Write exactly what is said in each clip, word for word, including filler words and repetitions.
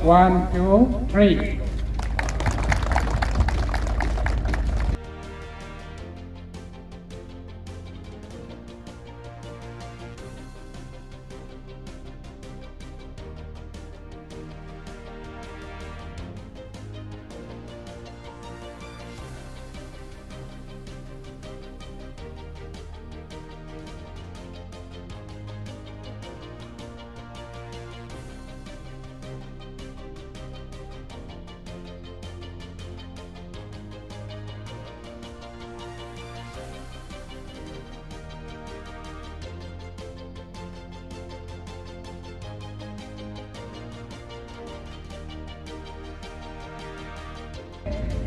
One, two, three.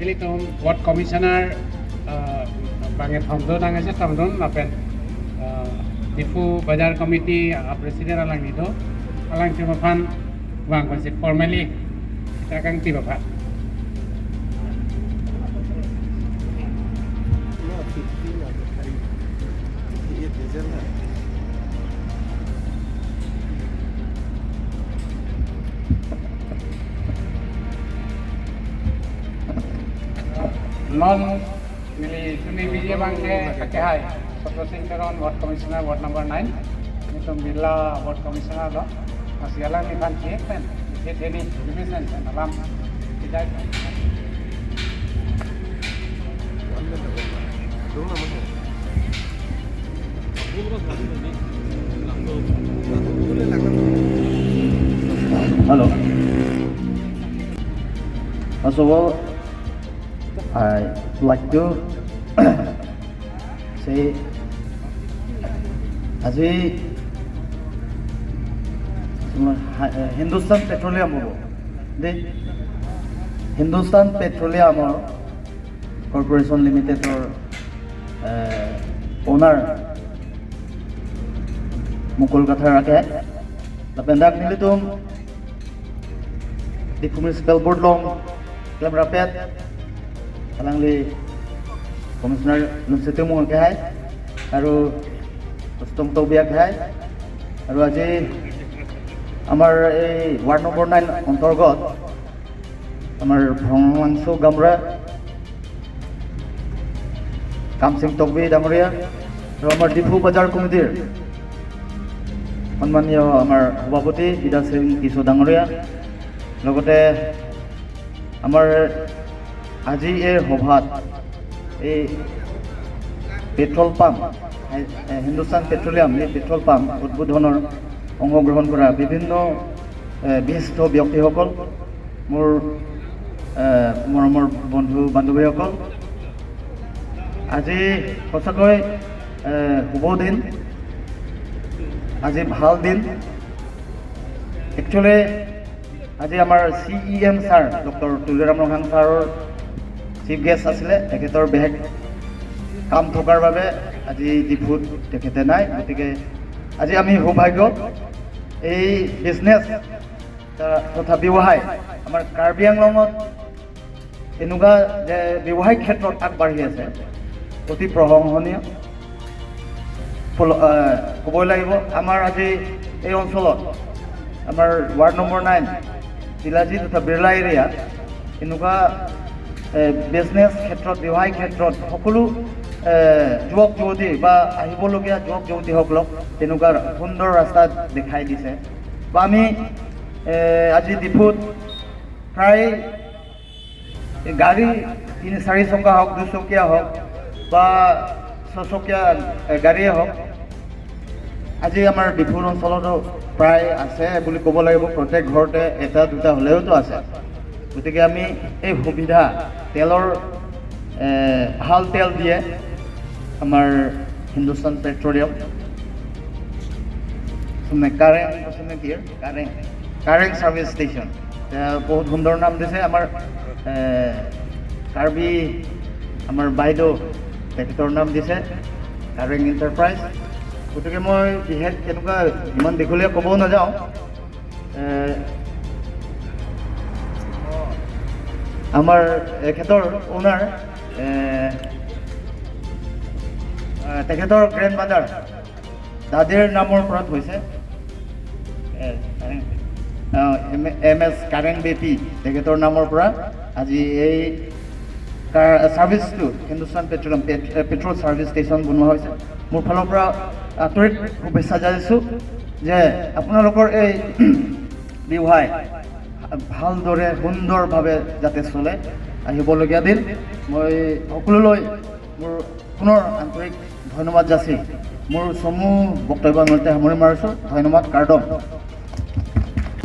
Ilitum Ward Commissioner, uh, bang-kethom do nang ase, tom do lapen, uh, Diphu Bazar Committee, uh, President alangli do, alangtum aphan vangkon si formally kita kangti bapak. Non neli tuni biji abang ke kakehai Satya Singh Teron, Ward Commissioner, Ward number nine. Nelitum Birla Ward Commissioner lo. Lasi alangliphan chek pen, chek heni, revision pen alam. Tidak. Hello. First of all, I like to say, আজি তোমাৰ হা-, এ, হিন্দুস্তান পেট্ৰলিয়াম হ'ব দেই। হিন্দুস্তান পেট্ৰলিয়ামৰ কৰ্পৰেশ্যন লিমিটেডৰ, এ, অনাৰ Mukul Kathar ake, lapen dak nelitum Diphu Municipal Board along keklem rapet, alangli Commissioner Lunsing Timung akehai, আৰু Rustom Tokbi akehai, আৰু আজি আমাৰ এই ৱাৰ্ড নম্বৰ নাইন অন্তৰ্গত আমাৰ ভ্ৰংশু গামবুঢ়া, কামসিং তকবি ডাঙৰীয়া আৰু আমাৰ ডিফু বজাৰ কমিটিৰ সন্মানীয় আমাৰ সভাপতি বিদ্যা সিং কিশোৰ ডাঙৰীয়া, লগতে আমাৰ আজি এই সভাত এই পেট্ৰল পাম্প, এ, হিন্দুস্তান পেট্ৰলিয়াম এই পেট্ৰল পাম্প উদ্বোধনৰ অংশগ্ৰহণ কৰা বিভিন্ন, এ, বিশিষ্ট ব্যক্তিসকল, মোৰ, এ, মৰমৰ বন্ধু বান্ধৱীসকল, আজি সঁচাকৈ, এ, শুভ দিন, আজি ভাল দিন। একচুৱেলি আজি আমাৰ C E M sir, doctor Tuliram Ronghang ছাৰৰ চিফ গেষ্ট আছিলে, তেখেতৰ বেলেগ কাম থকাৰ বাবে আজি ডিফুত তেখেতে নাই। গতিকে আজি আমি সৌভাগ্য, এই বিজনেছ তথা ব্যৱসায় আমাৰ কাৰ্বি আংলঙত এনেকুৱা যে ব্যৱসায়িক ক্ষেত্ৰত আগবাঢ়ি আছে, অতি প্ৰশংসনীয়। ফল-, আহ, ক'বই লাগিব, আমাৰ আজি এই অঞ্চলত, আমাৰ ৱাৰ্ড নম্বৰ নাইন, জিলাজী তথা বিৰলা এৰিয়া, এনেকুৱা, এ, বিজনেছ ক্ষেত্ৰত, ব্যৱসায়িক ক্ষেত্ৰত সকলো, এ, যুৱক যুৱতী বা আহিবলগীয়া যুৱক যুৱতীসকলক তেনেকুৱা সুন্দৰ ৰাস্তা দেখাই দিছে। বা আমি, এ, আজি ডিফুত প্ৰায় এই গাড়ী তিনি চাৰি চকা হওক, দুচকীয়া হওক বা ছচকীয়া, এ, গাড়ীয়ে হওক, আজি আমাৰ ডিফুৰ অঞ্চলতো প্ৰায় আছে বুলি ক'ব লাগিব। প্ৰত্যেক ঘৰতে এটা দুটা হ'লেওতো আছে। গতিকে আমি এই সুবিধা, তেলৰ, এ, ভাল তেল দিয়ে আমাৰ হিন্দুস্তান পেট্ৰলিয়াম, মানে কাৰেং আছে নেকি? কাৰেং, কাৰেং চাৰ্ভিচ ষ্টেচন। এতিয়া বহুত সুন্দৰ নাম দিছে আমাৰ, এ, কাৰ্বি, আমাৰ বাইদেউ, তেখেতৰ নাম দিছে কাৰেং এণ্টাৰপ্ৰাইজ। গতিকে মই বিশেষ তেনেকুৱা ইমান দীঘলীয়া ক'বও নাযাওঁ। এ, আমাৰ এখেতৰ অনাৰ, এ, এ, তেখেতৰ গ্ৰেণ্ড মাদাৰ দাদীৰ নামৰ পৰা থৈছে। এ, আহ, এম এছ কাৰেং বেপী তেখেতৰ নামৰ পৰা আজি এই কা- ছাৰ্ভিচটো হিন্দুস্তান পেট্ৰলিয়াম পেট- এ, পেট্ৰল ছাৰ্ভিচ ষ্টেচন বনোৱা হৈছে। মোৰ ফালৰ পৰা আন্তৰিক শুভেচ্ছা জনাইছোঁ যে আপোনালোকৰ এই ব্যৱসায় ভালদৰে সুন্দৰভাৱে যাতে চলে। আহিবলগীয়া দিন মই সকলোলৈ মোৰ পুনৰ আন্তৰিক ধন্যবাদ যাচি মোৰ চমু বক্তব্য ইমানতে সামৰণি মাৰিছোঁ। ধন্যবাদ, কাৰ্ডম।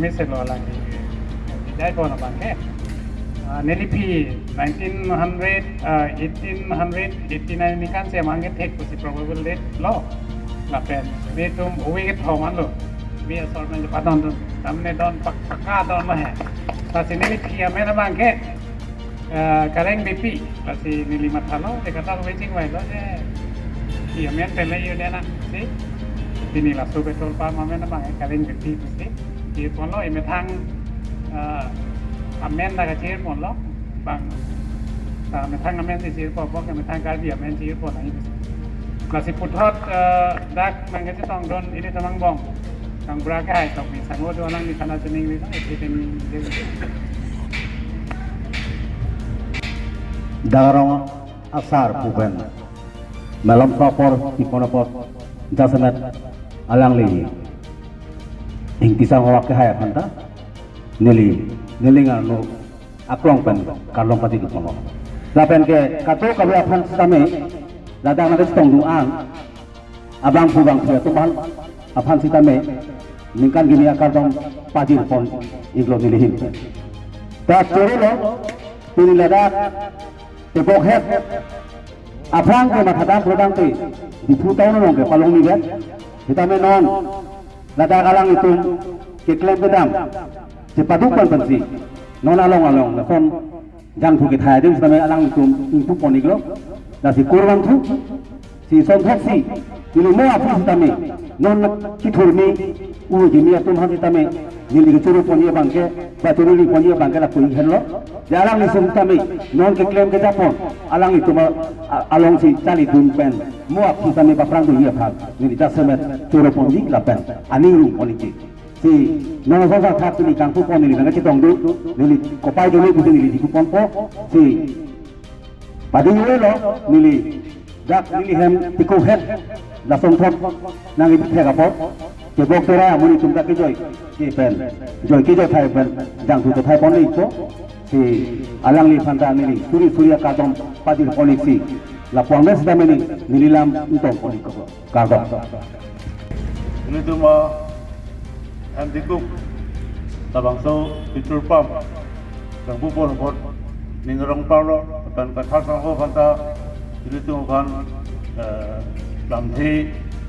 Misi lo alang di dai ko na bangke. Ah, neli phi nineteen hundred, ah, eighteen hundred eighty-nine ni kan se mangke thek pusi probable date lo. Lapen nelitum uwi ke thoman lo. Bi asor men padon don, tamne don pak- pakka don lo he. Lasi neli phi amen bangke, ah, Kareng Beypi. Lasi neli mathalo, de kata lo waiting wai lo de. Phi amen pele yo de na si. Pini laso petrol pump amen bang Kareng Beypi si. Di pon lo emethang, eh, amen da kachir pon lo. Bang, eh, methang amen si chir pon, bang methang Karbi amen chir pon nangji. Lasi puthot, eh, dak nangkachetongdun ili temang bong. Kang bra ke hai tok ni sango do nang ni kana chening ni sang isi teni. Dagarong asar pu pen malom apor ipon apor jasemet alangli ingti sang howak ke hai aphanta neli neli ngarno aklong pen karlong pati dukono. Lapen ke kato kabe aphan sitame ladak nangkachetongdun an abang pu bang pu atum aphan sitame ningkan gini akardom pajir pon iglo nelihin. Ta choro lo pini ladak tebok het aphrang ke mathadam prodang te Diphu town along ke palong ni vet. Sitame non ladak alanglitum keklem kedam chepaduk pen pensi non along along lason jangthu kethai adim sitame alanglitum ingpu pon iglo. Lasi kurvangthu si sonthot si neli mo aphi sitame non kithurmi u gimi atum aphan sitame neli kechoro ponji abangke ba choro ri ponji abangke lapu henlo. Alangli sitame non keklem kejapon alanglitum a- alongsi chalidun pen mo aphi sitame paphrang dunji aphan neli jasemet choro ponji lapen aning rung ponji. Si non asonthot thak neli kangpu pon neli nangkachetongdun neli kopai dolo pusi neli diku ponpo. Si pading lo neli dak neli hem tiku het lasonthot nang ipi thek apot kebok tora amonit atum dak kejoi ke pen joi kejoi thai pen jangthu kethai pon le ikpo. Si alangli aphanta neli suri suri akardom pajir pon iksi lapu-an le sitame neli neli lam ingtong pon ikpo. Kardom. Nelitum a M D Cook labangso petrol pump kangpu pon apot ning arong parlo lapen Kathar Sangho aphanta nelitum aphan, eh, lamthe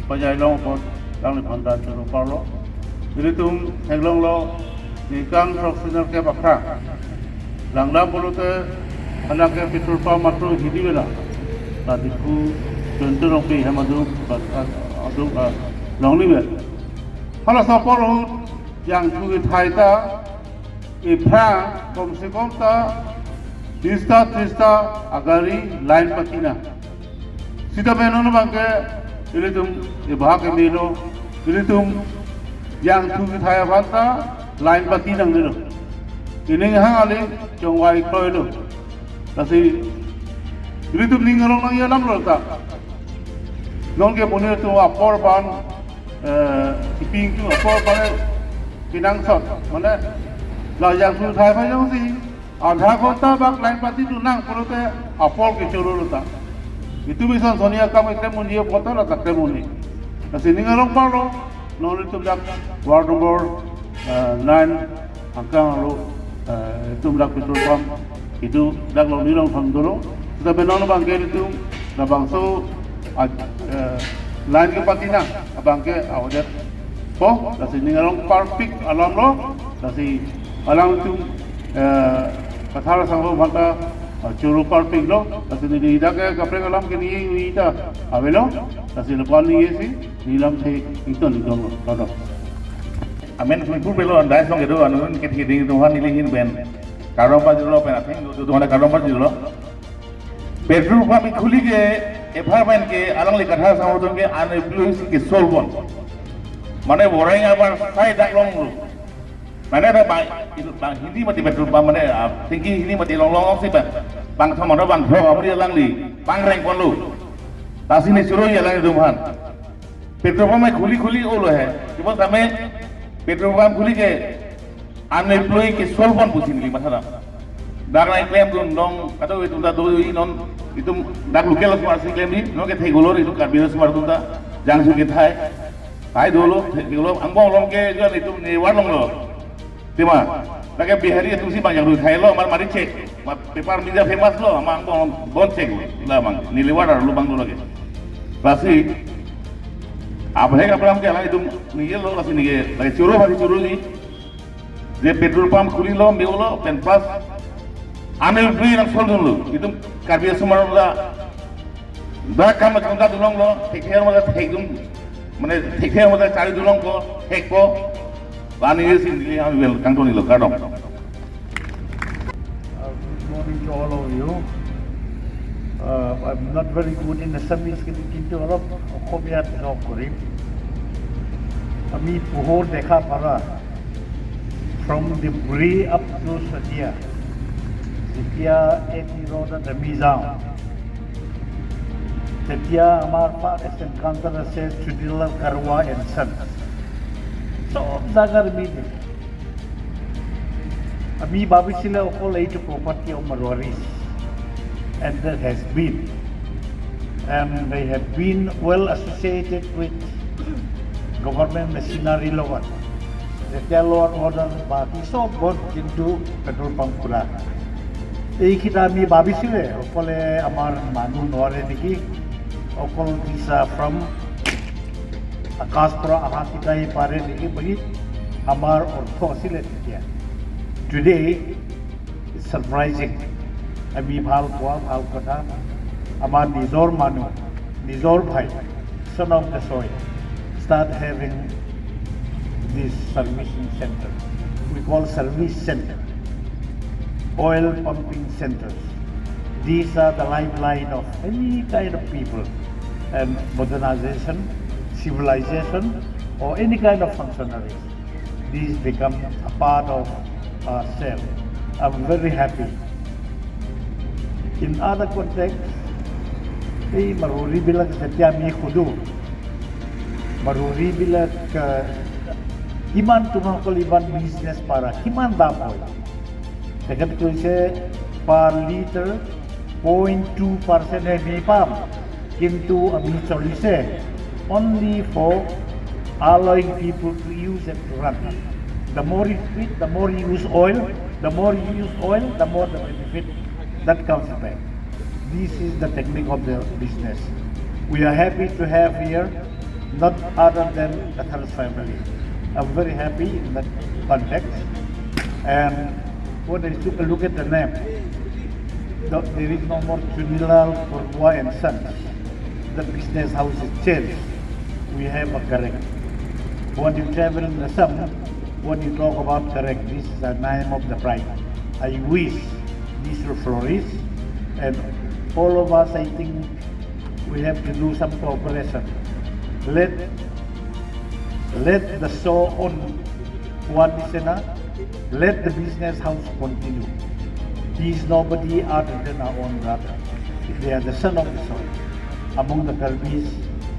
pajai long apot alangliphanta choro parlo. Nelitum theklonglo ningkan throk siner ke bapha langdam pulote anak ke petrol pump matro hidi vela. Tadi ku contoh rong pe hem aduk, aduk, ah, long ni ve. Halaso apor ahut jangthu kethai ta ipha kom se kom ta bis ta tris ta agari line pati nang. Sitame non abangke ilitum ibahak emelo, ilitum jangthu kethai aphanta line pati nangnelo. Ining hang aling chongvai kroilo. Lasi ilitum ning arong nangji alam lo ta. Non ke monit atum apor aphan, eh, kiping tu apor aphan kenangsot. Mane la jangthu kethai aphan jongsi adha ghonta bak line pati dun nang pulote apor kechoro lo ta. Itum ison soni akam eklem unji apot ta la ta klem unji. Lasi ning arong parlo, non itum dak ward number, eh, nine angkang lo, eh, itum dak petrol pump itum dak lo nirong tham dolo. Sitame non abangke itum labangso a- eh, line kepati nang abangke audit po, lasi ning arong parpik alam lo, lasi alangtum, eh, Kathar Sangho aphanta, eh, choro parpik lo, lasi neli dak ke kaprek alam ke neli ita avelo, lasi lapu-an neli si neli lamthe ingtong ingtong lo. Kardom. Amen, sumipur pelo andai song kedo anun kit kiding Tuhan nelihin pen. Kardom pajirlo pen atheng do Tuhan kardom pajirlo. Petrol pump khuli ke apharman ke alangli Kathar Sangho atum ke unemployed ke solve pon. Mane boreng abar sai dak longlo. Mane dak bang, itum bang hini mati petrol pump mane, ah, tangki hini mati longlong si bang, bang thom mane bang thom amri alangli, bang rengponlo. Lasi ne choro-i alanglitum aphan. Petrol pump khuli khuli olo he. Cuma kami petrol pump khuli ke unemployed ke solve pon pusi neli mathadam. Dak nangklemdun long kado itum ta do-i non itum dak local asomar si klemji, non ke thek-olo itum Karbi asomar atum ta jangsu kethai. Thai dolo, thek-olo, angbong along ke jan itum ne war longlo. Tima, lake Bihari atum si bang jangsu kethai lo, mar mari check. Ma paper media famous lo, amang angbong bon check lo. La mang, neli war lo bang lo lake. Lasi, abhek abram ke alanglitum neli lo, lasi neli, lake choro bhari choro ni. Je petrol pump khulilo, me-olo, pen plus unemployed solve dunlo. Itum Karbi asomar la, dak kam chonta dun longlo, thekthe mata thekdun, mane thekthe mata charidun longpo, thekpo. Lani si neli ang wel kangton nilo kardom. Uh, good morning to all of you. Uh, I'm not very good in Assamese, কিন্তু, কিন্তু অলপ অসমীয়াত talk কৰিম। আমি পোহৰ দেখা পাৰা, from Dhubri up to Chatia, যেতিয়া এ টি ৰোডত আমি যাওঁ, তেতিয়া আমাৰ first encounter আছে চুনীলাল কাৰুৱা and Sons। চব জাগাৰ মিল। আমি ভাবিছিলে অকল এইটো property of Marwaris, and that has been, and they have been well associated with government machinery লগত। যেতিয়া law and order বাকী চব বহুত, কিন্তু পেট্ৰল পাম্প খোলা। এইকেইটা আমি ভাবিছিলে অকলে আমাৰ মানুহ নোৱাৰে নেকি, অকল দিছা from আকাশৰ পৰা অহা কিতাই পাৰে নেকি বুলি আমাৰ অৰ্থ আছিলে তেতিয়া। Today, it's surprising। আমি ভাল পোৱা, ভাল কথা। আমাৰ নিজৰ মানুহ, নিজৰ ভাই, son of the soil, start having this servicing center। We call service center, oil pumping centers। These are the lifeline of any kind of people, and modernization, civilization, or any kind of functionaries। These become a part of ourselves। I'm very happy। In other context, এই মাৰোৱাৰী বিলাক যেতিয়া আমি সোধো, মাৰোৱাৰী বিলাক, আহ, কিমান তোমালোকৰ ইমান বিজনেছ পাৰা, কিমান দাম হয়? তেখেতে কৈছে, per litre point two percent হে আমি পাম, কিন্তু আমি চলিছে only for allowing people to use and to run। The more you feed, the more you use oil, the more you use oil, the more the benefit that comes back। This is the technique of the business। We are happy to have here not other than Kathar family। I'm very happy in that context। And when I took a look at the name, the, there is no more Chunilal Karuwa and Sons। The business house is changed। We have a Karek। When you travel in Assam, when you talk about Karek, this is the name of the pride। I wish this will flourish, and all of us, I think, we have to do some cooperation। Let, let the so-called Puan Sena, let the business house continue। He is nobody other than our own brother। They are the son of the soil। Among the Karbis,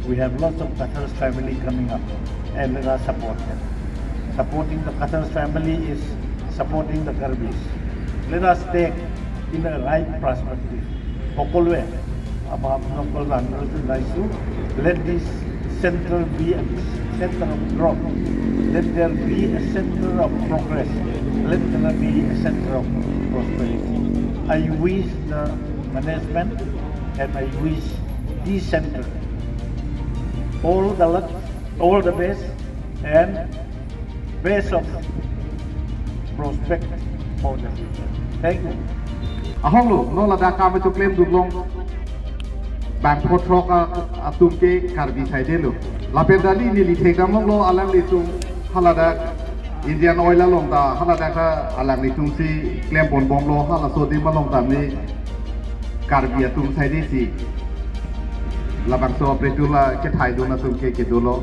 we have lots of Kathar family coming up, and let us support them। Supporting the Kathar family is supporting the Karbis। Let us take in a right perspective। সকলোৱে, আপোনালোকৰ আন্দোলন জনাইছো। Let this center be a center of growth। Let there be a center of progress। Let there be a center of prosperity। I wish the management and I wish this center all the luck, all the best, and best of prospect for the future। Thank you। Ahoklo, non ladak kam choklemdun long bang photrok a-, atum ke Karbi saidelo. Lapen dali neli thekdam longlo alanglitum haladak Indian Oil along ta haladak alanglitum si klemponbomlo, halaso adim along ta ni Karbi atum saide si labangso apretu la kethaidun atum ke kedolo.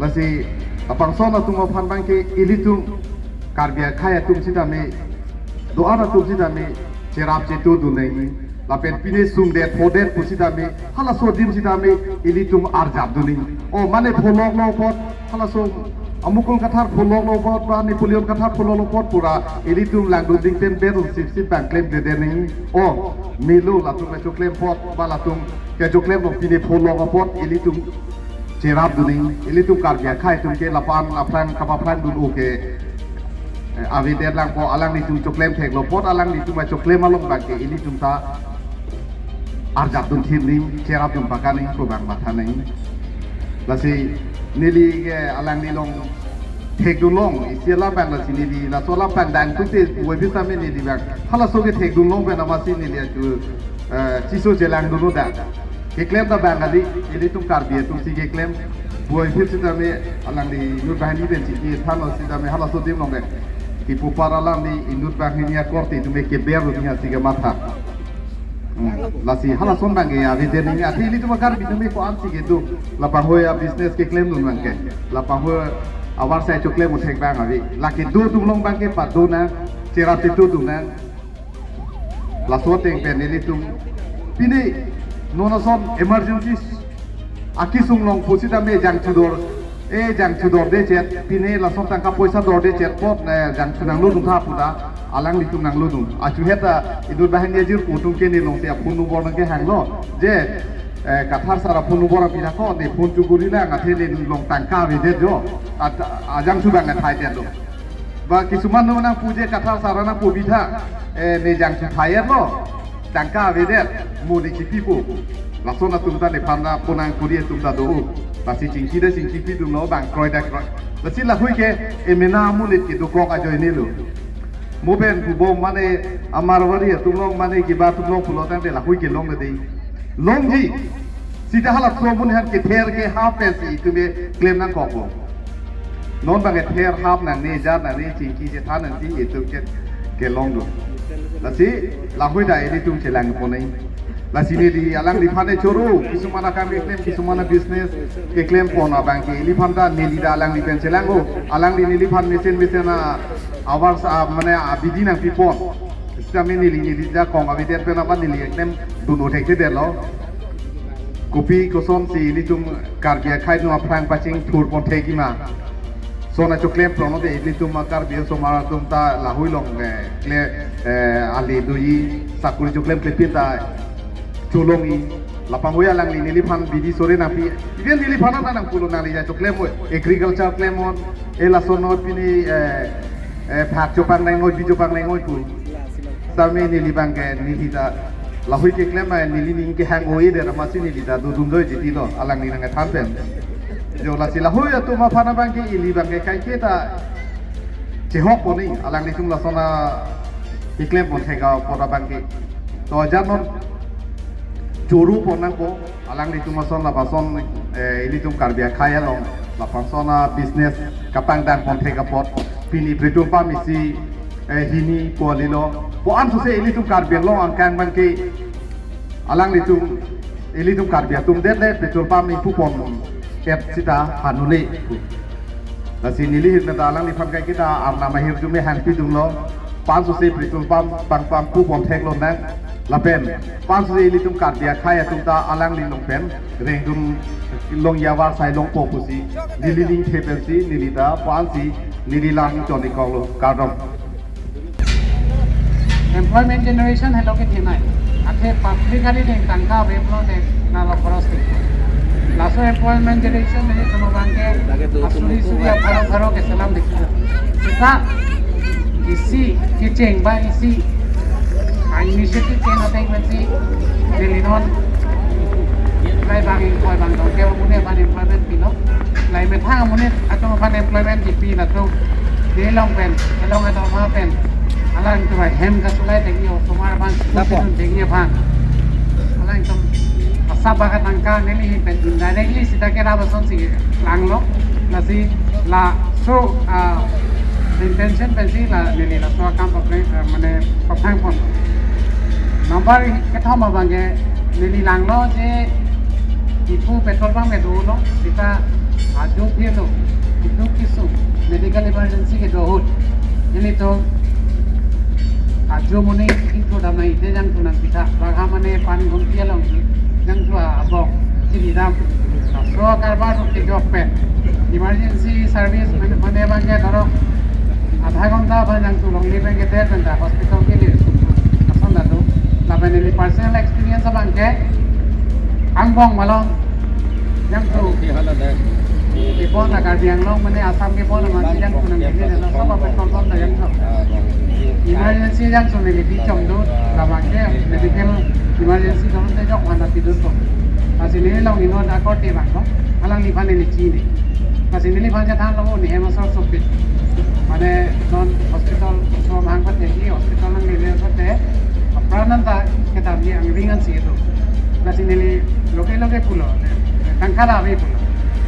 Lasi apangson atum aphan abang ke ilitum Karbi akhei atum sitame, do-an atum sitame, cherap chetu dun nangji. Lapen pine sungdet phodet pusitame, halaso adim sitame, ilitum arjap dun nangji. O mane pholoklo apot, halaso Amukul Kathar pholoklo apot, ba Napoleon Kathar pholoklo apot pura, ilitum langdun ding pen ber un sip sip bang klemkle dun nangji. O, melo latum kechoklem apot, ba latum kechoklem lo pine pholok apot, ilitum cherap dun nangji, ilitum Karbi akhei atum ke lapu-an aphrang kapaphrang dun-o ke, eh, avedet lang pu alanglitum choklem theklo apot, alanglitum achoklem along bang ke ilitum ta arjap dun thir nangji, cherap dun paka nangji pu bang matha nangji. Lasi neli ke alangli along thekdun long, isi alam bang lasi neli, laso alam bang dang tu te, buai bisa me neli bang. Halaso ke thekdun long pen amatsi neli achu, eh, chiso chelang dun lo dak. Keklem ta bang kali, ilitum Karbi atum si keklem. Buai phir sitame alangli inut banghini pen chingki than lo sitame halaso adim along ke. Kipu para alangli inut banghini akorte atum ke ber lo niya si kematha. Hmm. Lasi halason bang ke avedet nangji, athe ilitum Karbi atum ke ko-an si kedo. Lapu-an hoi a-business keklem dun bang ke. Lapu-an hoi avarsai choklem un thek bang ave. Lake do atum along bang ke pado nang, cherap chetu dun nang. Laso ateng pen ilitum pine non ason emergency akesung along pusitame jangchu dor, eh, jangchu dorde chet, pine lason tangka poisa dorde chet apot, eh, jangchu nanglo dun tha puta, alanglitum nanglo dun. Achu heta inut banghini ajirpo atum ke ne along si a-phone number nangkehanglo. Je, eh, Kathar sir a-phone number abidako, ne phone chokori lang, athe ne along tangka avedet jo. At, ajangchu bang athai det lo. Ba kisuman no nangpu je Kathar sir nangpu bitha, eh, ne jangchu thai-et lo, tangka avedet, mo ne chipipo. Lason atum ta nephan ta ponang kuri atum ta do. Lasi chingki da chingkipi dun lo bang kroi da kroi. Lasi lahui ke emena amonit ke dokok ajoine lo. Mo pen pubom mane a-Marwari atum along mane kiba atum along pulo tangte lahui ke long de. Longji. Sita halaso amonit aphan kether kehap pensi itum ke klem nangkoklo. Non bang kether hap nangne, jat nangne, chingki chethan nangji itum ke kelong do. Lasi lahui ta ilitum chelang pon nangji. Lasi neli alangliphan e choro, kisuman akam keklem, kisuman a-business keklem pon abang ke iliphan ta neli ta alangli pen chelang o, alangli neliphan mesen mesen a-avarsai mane abidi nangpi pon. Sitame neli neli ajakong avedet pen amat neli eklem dun-o thekthedet lo. Kopi kosonsi ilitum Karbi akhei atum aphrang pachingthur pon thekji ma. Lason achoklem prong te ilitum a-Karbi osomar atum ta lahui along, eh, kle, eh, ale doji sakori choklem klepin ta cholongji. Lapu-an hoi alangli neliphan bidi sore nangpi. Even neliphan ta nangpulo nangli achoklem o, agriculture klem non, eh, lason non pine, eh, eh, phak chopang nangji, bi chopang nangji pu. Sitame neli bang ke neli ta lahui keklem ai neli ning kehang o-edet amatsi neli ta dodun doi jiti lo alangli nangkethan pen. Jo lasi lahui atum aphan abang ke ili bang ke kaike ta chehok pon nangji alanglitum lason a keklem pon thek apot abang ke. To ajan non choro pon nangpo. Alanglitum ason lapuson, eh, ilitum Karbi akhei along lapuson a-business kapangdang pon thek apot pini petrol pump isi, eh, hini pu kalilo. Pu-an sose ilitum Karbi Anglong angkang abang ke alanglitum ilitum Karbi atum det le petrol pump ingpu pon-et sita hanule. Lasi neli ahin pen ta alangliphan kaike ta arnam ahirjume hangpi dun lo. Pu-an sose petrol pump pang pangpu pon thek lonang. Lapen pu-an sose ilitum Karbi akhei atum ta alangli along pen rengdun longji avarsai longpo pusi neli ning the pensi neli ta pu-ansi neli lang choni konglo, kardom. Employment generation helo kethenei. Athe public kali deng tangka aveplo deng nalo khoros ke. Laso employment generation ne kono abang ke asuri suri apharo pharo keselam dekhi. Sita isi kecheng ba isi a-initiative ke nate pensi neli non. Lai bang ingkoi bang dong ke amonit aphan employment pilo. Lai methang amonit atum aphan employment kipi latum. Neli along pen, along adoma pen. Alangtum ahem kasulai dengji, osomar abang school kedun dengji aphan. Alangtum asap baka tangka neli ahin pen indirectly sita kerap asonsi langlo. Lasi laso, ah, intention pensi la neli laso akam papre, ah, mane paphang pon. Number kethom abang ke neli langlo je Diphu petrol pump kedo lo, sita adu phirlo, itum kesung medical emergency kedo ahut. Ilitum ajo mone ingthur dam nangji te jangthu nangpitha. Bang ha mane pan gunpi along jangthu abong chini dam. Laso karbar kejok pen emergency service mane, mane bang ke dhorok adha ghonta aphan jangthu longle pen ke der pen ta hospital ke le ason ta do. Lapen ili personal experience abang ke angbong malom jangthu. Kepon la Karbi Anglong mane Assam kepon la mane jangthu nangkele la sob petrol pump ta jangthu. Emergency jangthu neli bichom do, labang ke medical emergency do te jok mana pidun to. Lasi neli long inut akorte bang ko, alangliphan neli chini. Lasi neliphan chethan lo, ne hem asor sopit. Mane non hospital so mahang pate hi hospital nanglele pate apran anta kedam ji angring ansi do. Lasi neli loke loke pulo, tangka la ave pulo.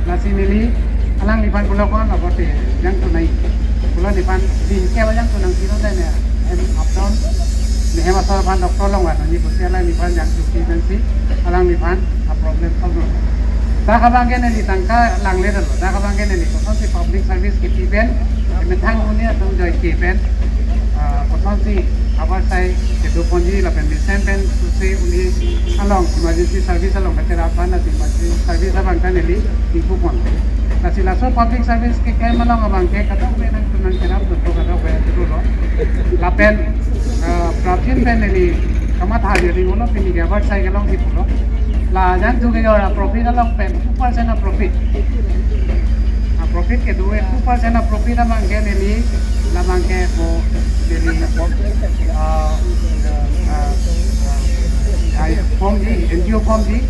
Lasi neli alangliphan pulo ko-an lo bote jangthu nai. Pulo nephan din ke ba jangthu nangpi non ne hem up down. Ne hem asor aphan doctor long van nangji pusi alangliphan jangthu pi pensi alangliphan a problem solve lo. Dak abang ke neli tangka langle lo. Dak abang ke neli kosonsi public service kepi pen, methang monit atum joike pen, ah, kosonsi abar sai kedo ponji lapen mesen pen susi uli along emergency service along kacherap aphan, lasi emergency service abang ta neli ingpu pon. Lasi laso public service keklem along abang ke kadokave nangtum nangcherap do, kadokave atur lo. Lapen, ah, prapjin pen neli kamatha jodi ngolo pini ke abar sai kelongsi pulo. La jangthu kejor aprofit along pen two percent aprofit. Aprofit kedo-an two percent aprofit abang ke neli, labang ke ko neli, ah, ah, ah, form ji, N G O form ji.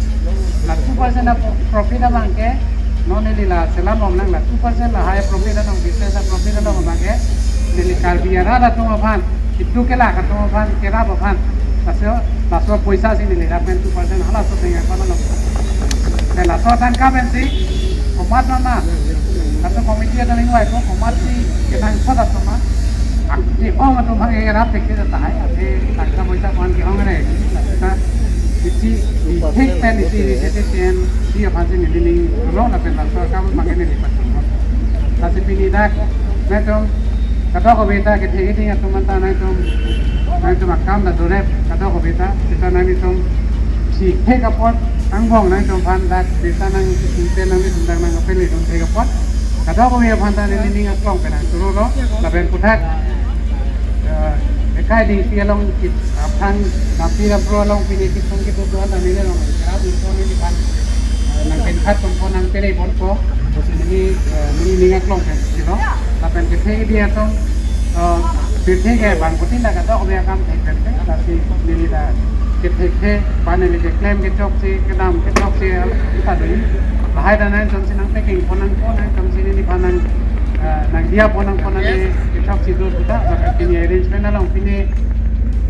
La two percent aprofit abang ke non neli la selam om nang, la two percent lahai aprofit along, business aprofit along abang ke neli Karbi arat atum aphan, itum kelak atum aphan, kerap aphan, laso, laso poisa si neli lapen two percent halaso tengah kono lo. Te laso tangka pensi komat mama, laso committee atum ingvai ko komatsi kenangsot atum ma, ang kehong atum hang kerap thek tahai, ate tangka poisa ko-an kehong ne. Laso ta isi, isi thek pen isi initiative pen si aphansi neli ning lo lapen laso akam abang ke neli pathu. Lasi pini dak nangtum kadokave ta kethe keding atum anta nangtum, nangtum akam ta dorep kadokave ta, seta nangtum si thek apot angbong nangtum aphan dak birta nangpi pen nangtum dak nangkapele dun thek apot kadokave aphan ta neli ning aklong pen nangturo lo, lapen puthak, eh, ekai dingpi along kit aphan napi rapro along pini kithum kithum do-an ta neli along kerap nangturo neliphan, eh, nangpin khat pon pon nangpele pon po. Pusi neli, eh, neli ning aklong pen si lo. Lapen kethe keding atum, eh, pirthe ke bang putin ta kadokave akam thek pen ke, lasi neli ta kethe kethe, ba neli keklem kechok si, kedam kechok si, ta do. Lahai ta nangtum si nang packing pon nang pon nangtum si neliphan nang, eh, nangdia pon nang pon nang kechok si do ta, lapen pini arrangement along pini,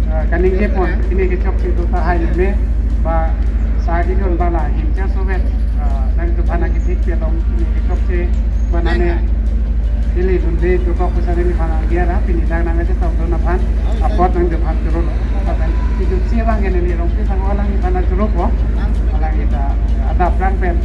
eh, kaningje pon, pini kechok si do tahai me, ba sa kejun ba la himcha sovet, eh, nangtum aphan nangkethekpi along pini kechokche ba nane ili dunde dokok pusi neliphan nangdia ra, pini dak nangkachetongdun aphan apot nangtum aphan turo lo. Lapen kejutsi abang ke neli Rongpi sangho alangliphan nangturo po, alanglita adap rang pen